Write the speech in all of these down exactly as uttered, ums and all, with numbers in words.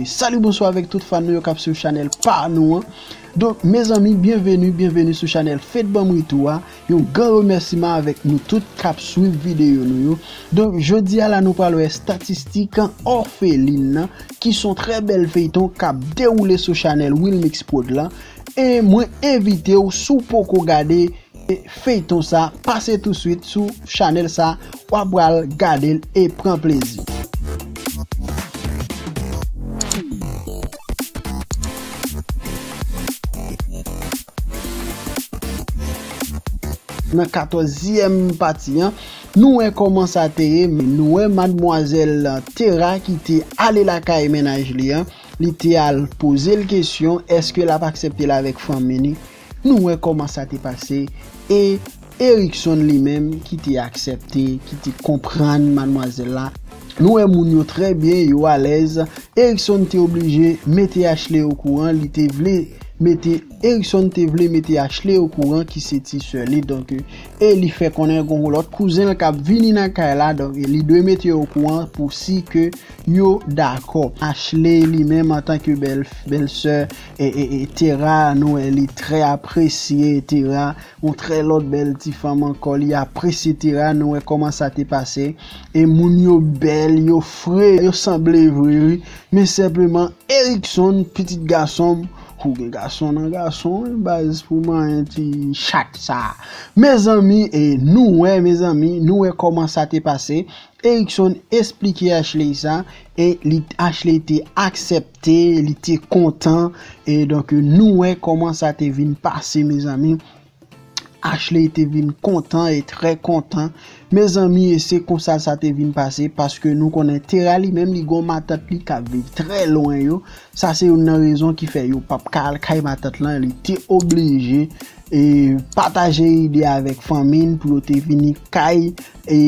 Salut, bonsoir avec tout fan nou yo k ap swiv chanèl pa nou an. Donk, mezanmi, byenveni, byenveni sou chanèl Fed Banm Retou a. Yon gran remèsiman avèk nou tout k ap swiv videyo nou yo. Donk, jodi a la, nou pral wè estatistik Orpheline nan, ki se yon trè bèl feyton k ap dewoule sou chanèl Wilmix Prod lan. E mwen envite w, si w poko gade feyton sa, pase touswit sou chanèl sa, w ap pral gade l e pran plezi. Nan katòzyèm pati an, nou wè kòman sa te ye, nou wè madmwazèl Terra ki te ale lakay mennaj li an, li te al poze l kesyon, èske l ap aksepte l avèk fanmi li? Nou wè kòman sa te pase, e Erickson li menm ki te aksepte, ki te konprann madmwazèl la. Nou wè moun yo trè byen, yo alèz. Erickson te oblije mete Ashley okouran, li te vle mete, Erickson te vle mete Ashley okouran ki se ti sè li, donk, e li fè konnen gon lòt kouzen l k ap vini nan kay la, donk, e li dwe mete yo okouran pou si ke yo dakò. Ashley li menm antanke bèl, bèlsè, e, e, e Terra, nou wè li trè apresye Terra, yon trè lòt bèl ti fanm ankò, li apresye Terra, nou wè kòman sa te pase. E moun yo bèl, yo fre, yo sanble vre, wi. Men senpleman, Erickson, pitit gason m, ou gen gason nan gason, wi, baz, pou manyen ti chat sa. Mezanmi, e nou wè, mezanmi, nou wè kòman sa te pase. Erickson esplike Ashley sa, e li, Ashley te aksepte, li te kontan, e donk nou wè kòman sa te vin pase, mezanmi. Ashley te vin kontan e trè kontan. Mezanmi, e se konsa sa te vin pase, paske nou konnen Terra li menm, li gon matant li k ap viv trè lwen yo. Sa se youn nan rezon ki fè yo p ap ka al kay matant lan, li te oblije, e, pataje ide avèk fanmi l pou yo te vini kay, e,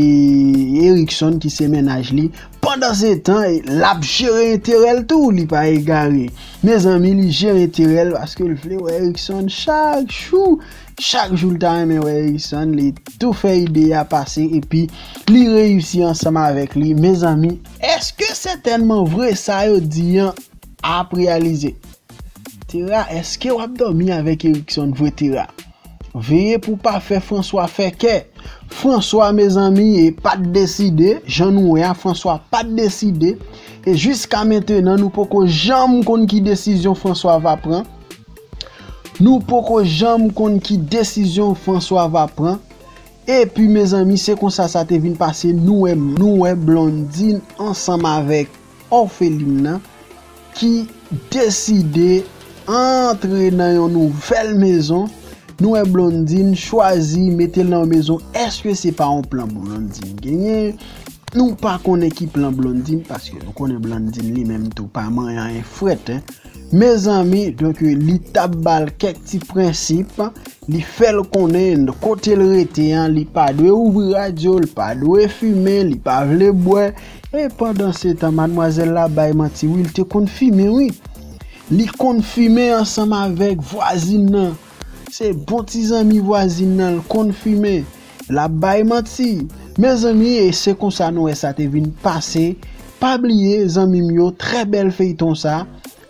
Erickson ki se mennaj li. Pandansetan, e, l ap jere enterè l tou, li pa egare. Mezanmi, li jere enterè l paske l vle wè Erickson chak jou. Chak jou l ta renmen wè Erickson, li tou fè ide a pase epi li reyisi ansanm avèk li. Mezanmi, èske sètènman vre sa yo di an ap reyalize? Terra, èske w ap dòmi avèk Erickson vre, Terra? Veye pou w pa fè François fè kè. François, mezanmi, e pa t deside, jan nou wè a, François pa t deside. E jiska mentenan, nou poko janm konn ki desizyon François va pran. Nou poko janm konn ki desizyon François va pran. Epi, mezanmi, se konsa sa te vin pase. Nou wè, nou wè Blondine ansanm avèk Orpheline nan ki deside antre nan yon nouvèl mezon. Nou wè Blondine chwazi mete l nan yon mezon. Èske se pa yon plan Blondine genyen? Nou pa konnen ki plan Blondine, paske nou konnen Blondine li menm tou pa manyen anyen frèt, en. Mezanmi, donk, li t ap ba l kèk ti prensip, li fè l konnen kote l rete an, li pa dwe ouvri radyo, li pa dwe fimen, li pa vle bwè. E pandansetan, madmwazèl la bay manti, wi, li te konn fimen, wi. Li konn fimen ansanm avèk vwazin nan. Se bon ti zanmi vwazin nan, l konn fimen. L ap bay manti. Mezanmi, e se konsa nou wè sa te vin pase. Pa bliye, zanmi m yo, trè bèl feyton sa.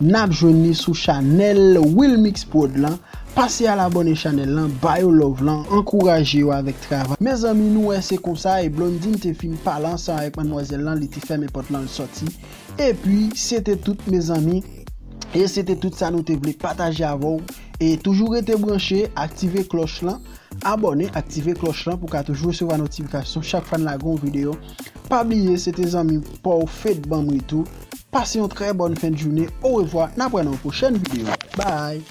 N ap jwenn li sou chanèl Wilmix Prod lan. Pase al abòne chanèl lan, ba yo love lan, ankouraje yo avèk travay. Mezanmi, nou wè se konsa, e Blondine te fin pale ansanm avèk madmwazèl lan, li te fèmen pòt lan, l sòti. Epi, se te tout, mezanmi. E se te tout sa nou te vle pataje avè w. E toujou rete branche, aktive klòch lan, abòne, aktive klòch lan pou w ka toujou resevwa notifikasyon chak fwa n lage yon videyo. Pa bliye, se te zanmi pa w Fed Banm Retou. Pase yon trè bòn fen de jounen. Orevwa, n ap wè nan yon pwochèn videyo. Bye!